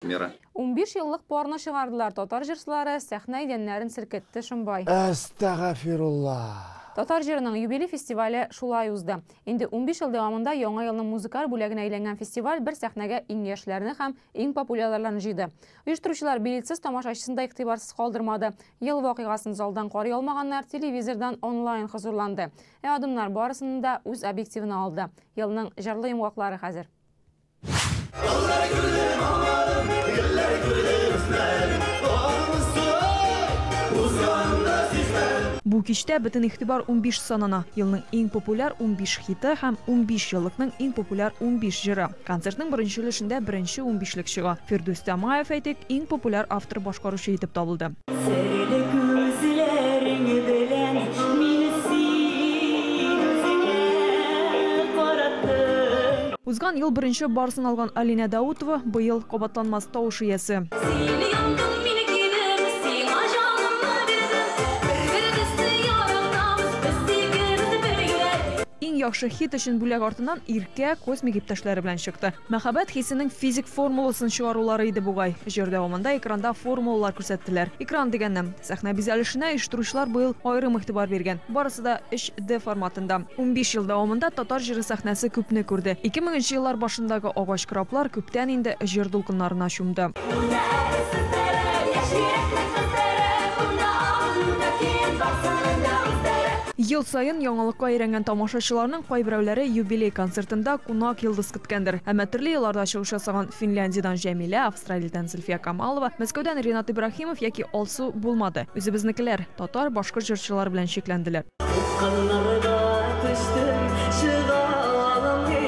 Мира. 15 еллык парны чыгардылар татар җырчылары, сәхнә идәннәрен селкетте Шомбай. Әстәгафирулла. Татар җырының юбилей фестивале шулай узды. Инде 15 ел дәвамында яңа елның музыкаль бүләгенә әйләнгән фестиваль бер сәхнәгә иң яшьләрне һәм иң популярларны җыйды. Оештыручылар билетсыз тамашачысын да игътибарсыз калдырмады. Ел вакыйгасын залдан карый алмаганнар телевизордан онлайн хозурланды. Ә адымнар барысын да үз объективына алды. Елның җырлы йомгаклары хәзер. Бу кичтә бөтен игътибар 15 санына. Елның иң популяр 15 хиты һәм 15 еллыкның иң популяр 15 җыры. Концертның беренче өлешендә беренче 15лек чыга. Фирдүс Тямаев, әйтик, иң популяр автор-башкаручы итеп табылды. Серле күзләрең белән мине син үзеңә караттың. Узган ел беренче барсын алган Алинә Даутова быел кабатланмас тавыш иясе. Сине яндым мин килеп, сиңа җанымны бирдем. Бер-беребезне яратабыз, без икебез бергә. Иң яхшы хит өчен бүләк артыннан Иркә космик иптәшләре белән чыкты. Мәхәббәт хисенең физик формуласын чыгарулары иде бугай. Җыр дәвамында экранда формулалар күрсәттеләр. Экран дигәннән, сәхнә бизәлешенә оештыручылар быел аерым игътибар биргән. Барысы да 3D форматында. 15 ел дәвамында татар җыры сәхнәсе күпне күрде. 2000 еллар башындагы агач кораблар күптән инде җыр дулкыннарына чумды. Монда әле сүзләре, яшь йөрәкнең хисләре, монда абыну мөмкин, барсының да үзләре. Ел саен яңалыкка өйрәнгән тамашачыларның кайберәүләре юбилей концертында кунак йолдыз көткәндер. Әмма төрле елларда чыгыш ясаган Финляндиядән Җәмилә, Австралиядән Зөлфия Камалова, Мәскәүдән Ренат Ибраһимов яки Алсу булмады. Үзебезнекеләр татар, башкорт җырчылары белән чикләнделәр. Упкыннарга төштем, чыга алмыйм.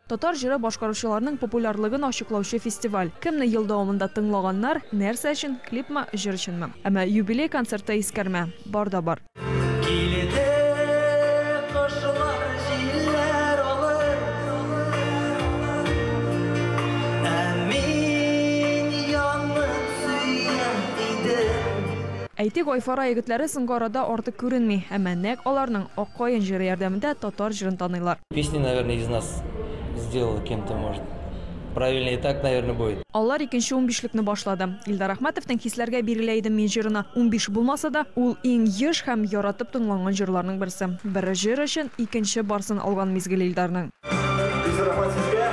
Татар җыры башкаручыларның популярлыгын ачыклаучы фестиваль. Кемне ел дәвамында тыңлаганнар, нәрсә өчен, клипмы, җыр өченме? Әмма юбилей концерты искәрмә, бар да бар. Килде кошлар, җилләр алып, ә мин янып сөя идем. Әйтик, Айфара егетләре соңгы арада артык күренми, әмма нәкъ аларның Ак каен җыры ярдәмендә татар җырын таныйлар. Песни, наверное, из нас сделала кем-то, может. Правильно и так, наверное, будет. Алар икенче 15лекне башлады. Илдар Әхмәтовның Хисләргә бирелә идем мин җырына 15 булмаса да, ул иң еш һәм яратып тыңланган җырларның берсе. Бер җыр өчен икенче барсын алган мизгел Илдарның. Бик рәхмәт сезгә.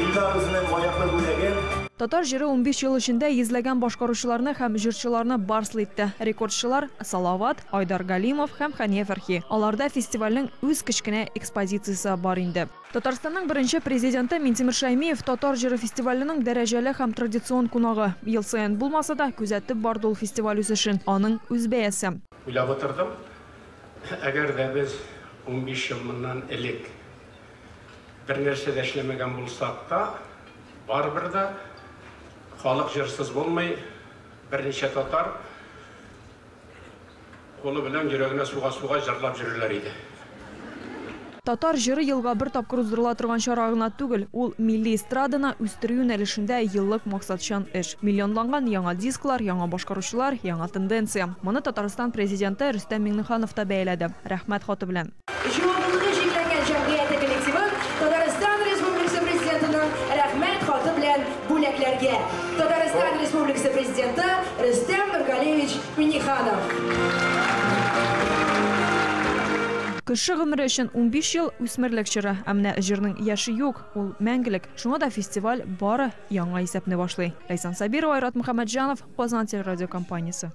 Илдар үзенең лаеклы бүләген. Татар җыры 15 ел эчендә йөзләгән башкаручыларны һәм җырчыларны барслы итте. Рекордчылар Салават, Айдар Галимов һәм Хәния Фәрхи. Аларда фестивальнең үз кечкенә экспозициясе бар инде. Татарстанның беренче президенты Минтимер Шәймиев татар җыры фестиваленең дәрәҗәле һәм традицион кунагы. Ел саен булмаса да, күзәтеп барды ул фестиваль үсешен. Аның үз бәясе. Уйлап утырдым. Әгәр дә без 15 ел моннан элек бер нәрсә дә эшләмәгән булсак та, барыбер дә халык җырсыз булмый, берничә татар кулы белән йөрәгенә суга-суга җырлап йөрерләр иде. Татар җыры елга бер тапкыр уздырыла торган чара гына түгел, ул милли эстраданы үстерү юнәлешендә еллык максатчан эш. Миллионланган яңа дисклар, яңа башкаручылар, яңа тенденция. Моны Татарстан президенты Рөстәм Миңнеханов та бәяләде. Рәхмәт хаты белән. Җаваплылыгы чикләнгән җәмгыяте коллективын Татарстан Республикасы президентының рәхмәт хаты белән бүләкләргә. Татарстан Республикасы президенты Рөстәм Нургалиевич Миңнеханов. Кеше гомере өчен 15 ел үсмерлек чоры. Ә менә җырның яше юк, ул мәңгелек. Шуңа да фестиваль бары яңа исәпне башлый. Ләйсән Сабирова, Айрат Мөхәммәтҗанов, Казан телерадиокомпаниясе.